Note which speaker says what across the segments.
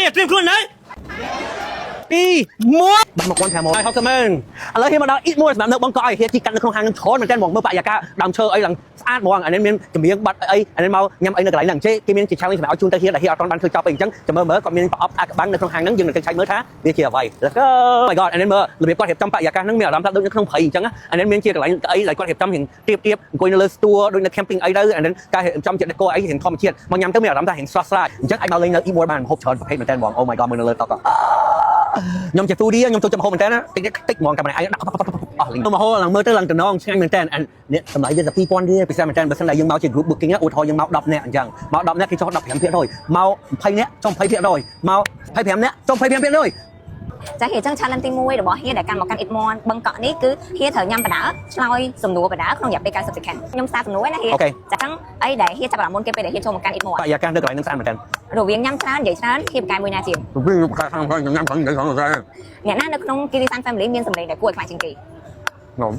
Speaker 1: គ្នាត្រៀមខ្លួននៅ2 1បាទ1560មែនឥឡូវហ៊ានមកដល់អ៊ីតមួយសម្រាប់នៅបងកក់ឲ្យហ៊ានជីកាត់នៅក្នុងហាងនឹងច្រើនមែនតើហ្មងមើលបរិយាកាសដើមឈើអីឡើងស្អាតហ្មងអានេះមានចម្រៀងបាត់អីអានេះមកញ៉ាំអីនៅកន្លែងហ្នឹងចេគេមានជា challenge សម្រាប់ឲ្យជូនទៅហ៊ានដែលហ៊ានអត់ទាន់បានធ្វើចប់អីអញ្ចឹងចាំមើលមើលគាត់មានប្រអប់អាកបាំងនៅក្នុងហាងហ្នឹងយើងនឹងទៅឆែកមើលថាវាជាអ្វី។ Let's go! Oh my god! អានេះមើលរបៀបគាត់រៀបចំបរិយាកាសហ្នឹងមានអារម្មណ៍ថាដូចនៅក្នុងព្រៃអញ្ចឹងអានេះមានជាកន្លែងអីដែលគាត់រៀបចំរៀងទៀបទៀបអង្គុយនៅលើស្ទួដូចនៅ camping អីទៅអានេះការរៀបចំជា decor អីរៀងធម្មជាតិមកញ៉ាំទៅមានអារម្មណ៍ថារៀងស្រស់ស្រាយអញ្ចឹងអាចមកលេងនៅ Eat More បានហូបច្រើនប្រភេទមែនតើហ្មង Oh my god! មើលនៅលើតុខ្ញុំជា foodie ខ្ញុំចូលចិត្តម្ហូបមែនតើណាតិចតិចហ្មងតែម្នាក់ឯងដាក់អស់លីងមហូបឡើងមើលទៅឡើងតំណងឆ្ងាញ់មែនតើអានេះតម្លៃវាតែ2000រៀលពិសេសមែនតើបើសិនតែយើងមកជា group booking ឧទាហរណ៍យើងមក10នាក់អញ្ចឹងមក10នាក់គេចុះ15%មក20នាក់ចុះ20%មក25នាក់ចុះ25%។
Speaker 2: ចាហៀចឹង challenge ទី1របស់ហៀដែលកាន់មកកាន់ Eat More បឹងកក់នេះគឺហៀត្រូវញ៉ាំបដាឆ្លើយសំណួរបដាក្នុងរយៈពេល90 second ខ្ញុំសារសំណួរណាហៀ
Speaker 1: OK.
Speaker 2: ចាចឹងអីដែលហៀចាប់អារម្មណ៍មុនគេពេលដែលហៀចូលមកកាន់ Eat More
Speaker 1: បរិយាកាសនៅកន្លែងហ្នឹងស្អាតមែនតើ
Speaker 2: រវាងញ៉ាំច្រើននិយាយច្រើនហៀបកែមួយណាជាង
Speaker 1: វិញកាខាងខាងញ៉ាំខាងខាងខាង
Speaker 2: អ្នកណានៅក្នុងគិរីសាន family មានសម្លេងដែលគួរឲ្យខ្លាចជាងគេ
Speaker 1: ខ្ញុំ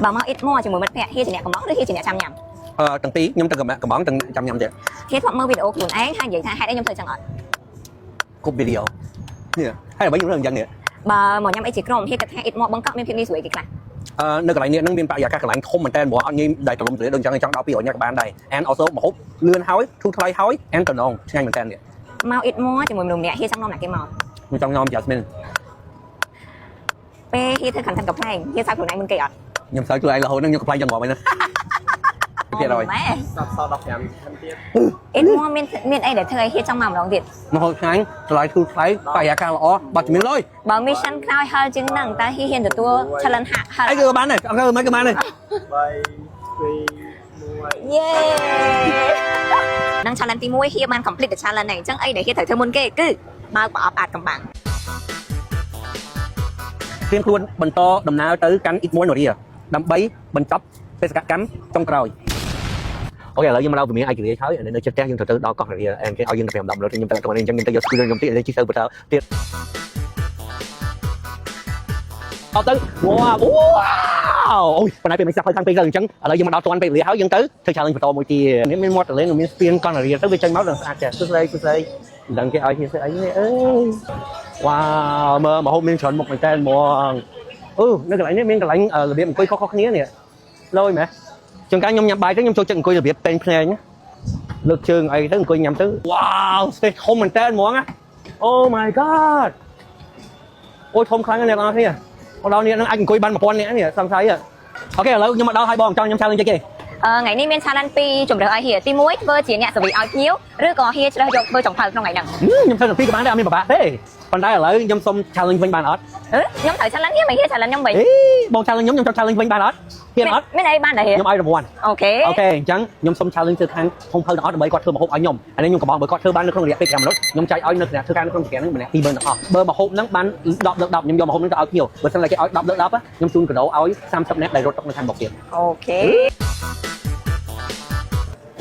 Speaker 1: ។
Speaker 2: បើមក Eat More ជាមួយមិត្តភក្តិហៀជាអ្នកកំងឬហៀជាអ្នកចាំញ៉ាំ?
Speaker 1: អឺទាំងពីរខ្ញុំទាំងកំងទាំងចាំញ៉ាំទៀត។
Speaker 2: ហៀធ្លាប់មើលវីដេអូខ្លួនឯងហើយនិយាយថាហេតុអីខ្ញុំធ្វើចឹងអត់?
Speaker 1: គ្រប់វីដេអូនេះហើយអ្វីខ្ញុំរឿងអញ្ចឹងនេះ។
Speaker 2: បើមកញ៉ាំអីជាក្រុមហៀគិតថា Eat More បឹងកក់មានភាពងាយស្រួលគេខ្លះ?
Speaker 1: អឺនៅកន្លែងនេះនឹងមានបរិយាកាសកន្លែងធំមែនតើហ្មងអត់ងាយដែលទលំទលាដូចអញ្ចឹងចង់ដល់200ញ៉ាំក៏បានដែរ and also ម្ហូបលឿនហើយធូរថ្លៃហើយ and តំណងឆ្ងាញ់មែនតើនេះ។
Speaker 2: មក Eat More ជាមួយមនុស្សម្នាក់ហៀចង់នាំអ្នកគេមក?
Speaker 1: ខ្ញុំចង់នាំ Jasmine។
Speaker 2: ពេលហៀធ្វើ content កំប្លែងហៀសើចខ្លួនឯងមុនគេអត់?
Speaker 1: ខ្ញុំសើចខ្លួនឯងរហូតហ្នឹងខ្ញុំកំប្លែងចង់ងាប់ហ្នឹងភាគរយ
Speaker 2: ម៉ែ
Speaker 3: សល់សល់15ទៀត។
Speaker 2: Eat More មានមានអីដែលធ្វើឲ្យហៀចង់មកម្ដងទៀត?
Speaker 1: ម្ហូបឆ្ងាញ់តម្លៃធូរថ្លៃបរិយាកាសល្អបាត់ជំនឿលុយ។
Speaker 2: បើ mission ក្រោយហិលជាងហ្នឹងតើហ៊ីហ៊ានទទួល challenge ហាក់ហិល
Speaker 1: អីក៏បានដែរអត់មិនក៏បានដែរ
Speaker 3: 3 2 1
Speaker 2: យេនឹង challenge ទី1ហៀបាន complete the challenge ហ្នឹងអញ្ចឹងអីដែលហៀត្រូវធ្វើមុនគេគឺបើកប្រអប់អាតកំបាំង
Speaker 1: ត្រៀមខ្លួនបន្តដំណើរទៅកាន់អ៊ីតមួយនរាដើម្បីបញ្ចប់បេសកកម្មចុងក្រោយ OK ឥឡូវយើងមកដល់វិមានឯករាជ្យហើយនៅចិត្តផ្ទះយើងត្រូវទៅដល់កោះនរាអែគេឲ្យយើងទៅ5 10មិនិតខ្ញុំទៅទៅនេះអញ្ចឹងខ្ញុំទៅយក scooter ខ្ញុំទៀតជិះទៅបន្តទៀតអត់ទៅវ៉ាវ៉ាវអូយប៉ុន្តែពេលមិនស្ដាប់ហើយខាងពេកទៅអញ្ចឹងឥឡូវយើងមកដល់ទាន់ពេលវេលាហើយយើងទៅធ្វើ challenge បន្តមួយទៀតនេះមានមាត់ទន្លេនិងមានស្ពានកោះនរាទៅវាចេញមកដល់ស្អាតចេះសួស្ដីសួស្ដីមិនដឹងគេឲ្យគ្នាធ្វើអីទេអើយវ៉ាវមើលមហូបមានច្រើនមុខមែនតើហ្មងអឺនៅកន្លែងនេះមានកន្លែងរបៀបអង្គុយខុសៗគ្នានេះលយមែនជួនកាលខ្ញុំញ៉ាំបាយទៅខ្ញុំចូលចិត្តអង្គុយរបៀបពេញភ្នែកណាលើកជើងអីទៅអង្គុយញ៉ាំទៅវ៉ាវ space ធំមែនតើហ្មងណា Oh my god! អូយធំខ្លាំងណាស់អ្នកនរគ្នាមកដល់នេះនឹងអាចអង្គុយបាន1000នាក់នេះសង្ស័យ OK ឥឡូវខ្ញុំមកដល់ហើយបងចង់ខ្ញុំ challenge គេ?
Speaker 2: អឺថ្ងៃនេះមាន challenge ពីរជំរើសឲ្យហៀទី1ធ្វើជាអ្នក service ឲ្យភ្ញៀវឬក៏ហៀជ្រើសយកធ្វើចុងភៅក្នុងថ្ងៃហ្នឹង?
Speaker 1: ខ្ញុំធ្វើទាំងពីរក៏បានដែរអត់មានពិបាកទេប៉ុន្តែឥឡូវខ្ញុំសុំ challenge វិញបានអត់?
Speaker 2: អឺខ្ញុំត្រូវ challenge ហៀមិនហៀ challenge ខ្ញុំវិញ។
Speaker 1: អេបង challenge ខ្ញុំខ្ញុំចង់ challenge វិញបានអត់ហ៊ានអត់?
Speaker 2: មានអីបានដែរហៀ
Speaker 1: ខ្ញុំឲ្យរង្វាន់។
Speaker 2: OK.
Speaker 1: OK អញ្ចឹងខ្ញុំសុំ challenge ទៅខាងហុងភៅទាំងអស់ដើម្បីគាត់ធ្វើម្ហូបឲ្យខ្ញុំអានេះខ្ញុំកំងបើគាត់ធ្វើបាននៅក្នុងរយៈពេល5មិនិតខ្ញុំចែកឲ្យនៅគណៈធ្វើការនៅក្នុងចង្ក្រានហ្នឹងម្នាក់20000ទាំងអស់បើម្ហូបហ្នឹងបាន10លើ10ខ្ញុំយកម្ហូបហ្នឹងទៅឲ្យភ្ញៀវបើសិនតែគេឲ្យ10លើ10ខ្ញុំជូនកាដូឲ្យ30នាក់ដែលរត់តុនៅខាងមុខទៀត។
Speaker 2: OK.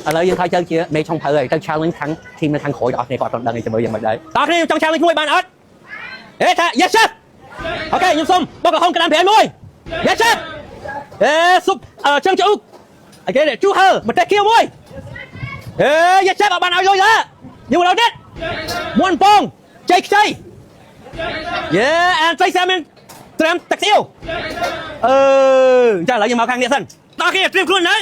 Speaker 1: ឥឡូវយើងខ្លាចទៅជាមេឆុងភៅហើយទៅ challenge ខាង team នៅខាងក្រោយទាំងអស់គ្នាគាត់អត់ដឹងទេមើលយ៉ាងម៉េចដែរតោះគ្នាខ្ញុំចង់ challenge មួយបានអត់អេថា yes chef. OK ខ្ញុំសុំបុកល្ហុងក្តាមប្រៃមួយ yes chef. អេស៊ុបអឺចឹងជូអីគេនេះជូហើម្ទេសខៀវមួយអេ yes chef អត់បានឲ្យលុយទេយើងមកដល់ទៀតមួនពងចេកខ្ចីយេអានត្រីសាមានត្រាំទឹកស្អៀវអឺចាឥឡូវយើងមកខាងនេះសិនតោះគ្នាត្រៀមខ្លួននៅ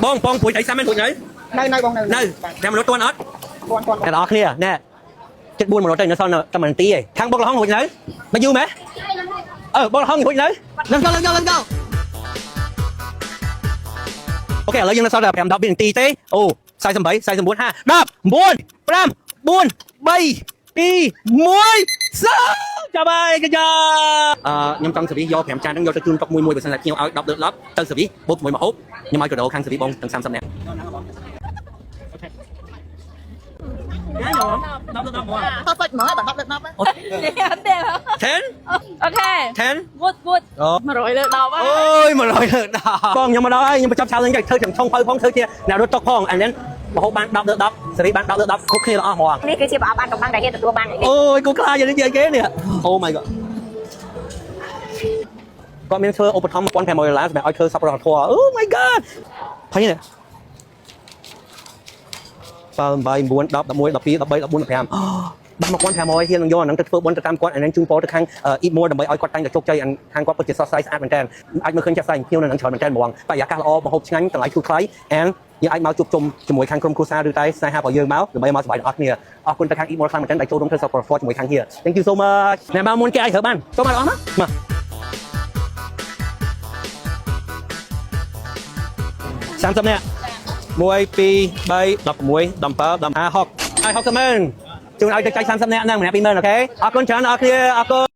Speaker 1: បងបងព្រួយត្រីសាមានព្រួយនៅ
Speaker 4: នៅនៅបងនៅ
Speaker 1: នៅ5មិនិតទាន់អត់?
Speaker 4: ទាន់ទាន់។
Speaker 1: អ្នកនរគ្នាណែចិត្ត4មិនិតទៅនៅសល់តែ1នាទីឯងខាងបុកល្ហុងរួចនៅមកយូរម៉េះអឺបុកល្ហុងរួចនៅ Let's go, let's go, let's go. OK ឥឡូវយើងនៅសល់តែ5 10វិនាទីទេអូ48 49 50 10 9 5 4 3 2 1 0ចាប់ហើយកញ្ញាអឺខ្ញុំចង់ service យក5ចានហ្នឹងយកទៅជូនតុកមួយមួយបើសិនតែភ្ញៀវឲ្យ10លើ10ទៅ service បុកមួយម្ហូបខ្ញុំឲ្យកាដូខាង service បងទាំង30នាក់10លើ10ហ្មង
Speaker 4: perfect ហ្មងបាទ10លើ10ហ្នឹង
Speaker 1: 10
Speaker 5: OK.
Speaker 1: 10
Speaker 5: វុតវុត
Speaker 1: អូ
Speaker 5: 100លើ10ហើយ
Speaker 1: អូយ100លើ10បងខ្ញុំមកដល់ហើយខ្ញុំបញ្ចប់ challenge ធ្វើទាំងឆុងភៅផងធ្វើជាអ្នករត់តុកផង and then ម្ហូបបាន10លើ10សេរីបាន10លើ10គ្រប់គ្នាទាំងអស់ហ្មង
Speaker 2: នេះគឺជាប្រអប់អាតកំបាំងដែលហៀទទួលបានថ្ងៃនេះ
Speaker 1: អូយគូខ្លាចយ៉ាងនេះនិយាយគេនេះ Oh my god! គាត់មានធ្វើឧបត្ថម្ភ1500ដុល្លារសម្រាប់ឲ្យធ្វើសប្បុរសធម៌ Oh my god! ផៃនេះ 7 8 9 10 11 12 13 14 15បាក់1500ហ៊ាននឹងយកអាហ្នឹងទៅធ្វើបុណ្យទៅតាមគាត់អាហ្នឹងជូនពរទៅខាង Eat More ដើម្បីឲ្យគាត់តែងតែជោគជ័យអាខាងគាត់ពិតជាស្រស់ស្រាយស្អាតមែនតើអាចមើលឃើញចាក់ស្ដែងភ្ញៀវនៅហ្នឹងច្រើនមែនតើហ្មងបរិយាកាសល្អម្ហូបឆ្ងាញ់តម្លៃធូរថ្លៃ and យើងអាចមកជួបជុំជាមួយខាងក្រុមគ្រួសារឬតែស្នេហារបស់យើងមកដើម្បីមកសប្បាយទាំងអស់គ្នាអរគុណទៅខាង Eat More ខ្លាំងមែនតើដែលចូលរួមធ្វើ support ជាមួយខាងហៀ Thank you so much. អ្នកមកមុនគេអាចរើបានចូលមកអស់មកមក30នាក់1 2 3 16 17 15 60ហើយ60ម៉ឺនជូនឲ្យទៅចែក30នាក់ហ្នឹងម្នាក់20000 okay អរគុណច្រើនអរគ្នាអរគុណ។